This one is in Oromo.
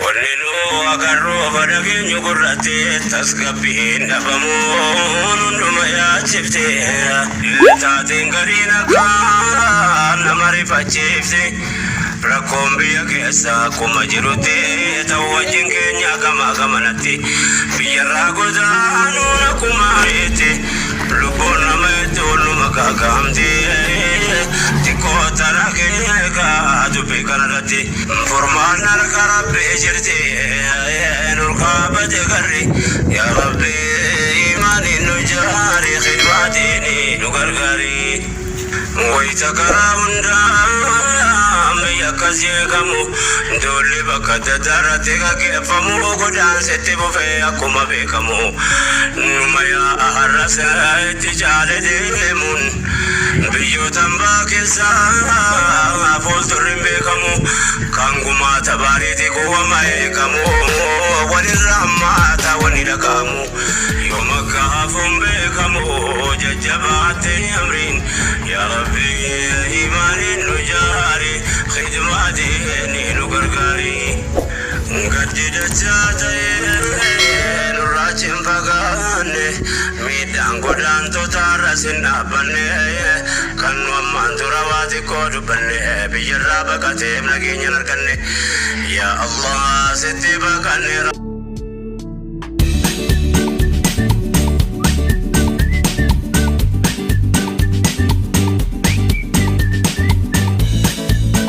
Wanni nu agarru dhageenyu gurratti tasgabbiin dhabamuun hunduma yaachifte. Taateen gariin akka nama rifachiifte. Rakkoon biyya keessa akkuma jirutti ta'u wajjin keenya gama gamanatti biyyarraa godaanuun akkuma itti lubbuun nama hedduun numa gaagaamti. Xiqqoo tana keeka dubbii kanarratti furmaan harka Rabbii jirti. Nurkaa bade garri yaa Rabbi imaaniin nu jaari khidmaatiin nu gargaari. Wayita karaa hundaa biyya akkas jeeqamu duulli bakka adda addaa irratti gaggeeffamu godaansitti fufee akkuma beekamu numa yaa'a har'as itti caale deemuun biyyoota hambaa keessaa fuuldurri hin beekamu kan gumaata baariiti kuwama eegamu walirra hammaata wanni dhaga'amu yoom akka hafuun beekamu jajjabaatte amriin yaa Rabbi imaaniin nu jaari khidmaatiin nu gargaari. Gaddi dachaa ta'ee nurraa achi hin fagaanne miidhaan godaantota irras hin dhaabbanne kan nu ammaan dura waa xiqqoo dubbanne biyyarraa baqateef nageenya hin arganne yaa Allah sitti baqanneera.